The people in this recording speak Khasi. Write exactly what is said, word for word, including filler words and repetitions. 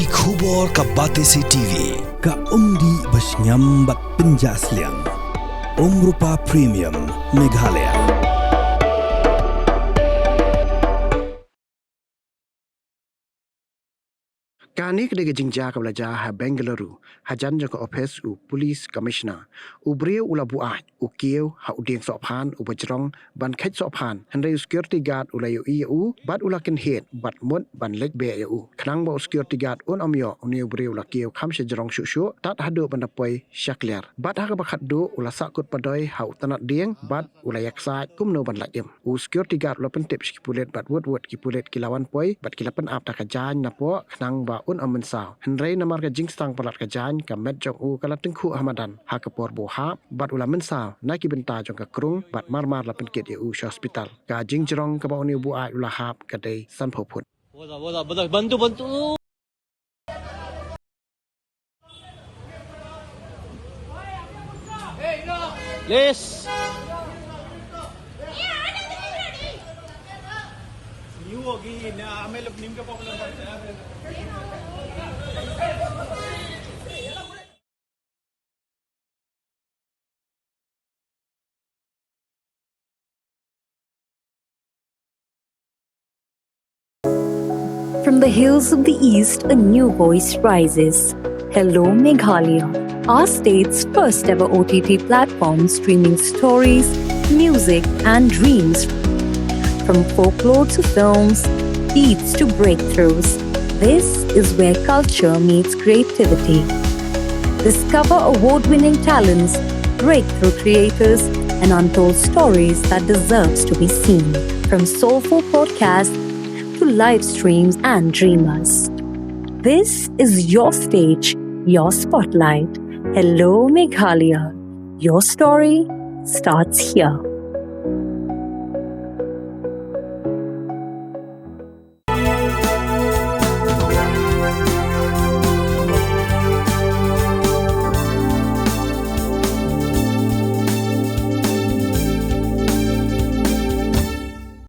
Ki khubor ka Batesi T V, ka umdih ba shngiam bad pynjah sliang. Umrupa Premium, Meghalaya. Kane ka dei ka jingjia kaba la jia ha Bengaluru, hajan jong ka ophis u Police Commissioner. U briew u la buaid, u kiew ha u dieng sohphan uba jrong ban kheit sohphan, hynrei u security guard u la ïohi ïa u bad u la kynhied bad mut ban leit beh ïa u. Khnang ba u security guard un ym ïoh, une u briew u la kiew kham sha jrong shuh shuh tad haduh ban da poi sha kliar. Bad ha kaba khatduh u la sahkut padoi ha u tnat dieng bad u la ïaksaid kumno ban lait im. U security guard u la pyntip sha ki pulit bad wut wut ki pulit ki la wan poi bad ki la pynap da ka jaiñ napoh khnang ba un ym mynsaw. Hynrei namar ka jingsdang palat ka jaiñ, ka met jong u ka la tyngkhuh ha madan. Ha ka por ba u hap bad u la mynsaw na ki bynta jong ka krung bad mar mar la pynkit ïa u sha hospital. Ka jingjrong kaba une u buaid u la hap ka dei sanphew phut. Bola, bola, bola, bantu, bantu. Please. From the hills of the East, a new voice rises. Hello, Meghalaya, our state's first ever O T T platform streaming stories, music, and dreams. From folklore to films, beats to breakthroughs, this is where culture meets creativity. Discover award winning talents, breakthrough creators, and untold stories that deserves to be seen. From soulful podcasts to live streams and dreamers. This is your stage, your spotlight. Hello, Meghalaya. Your story starts here.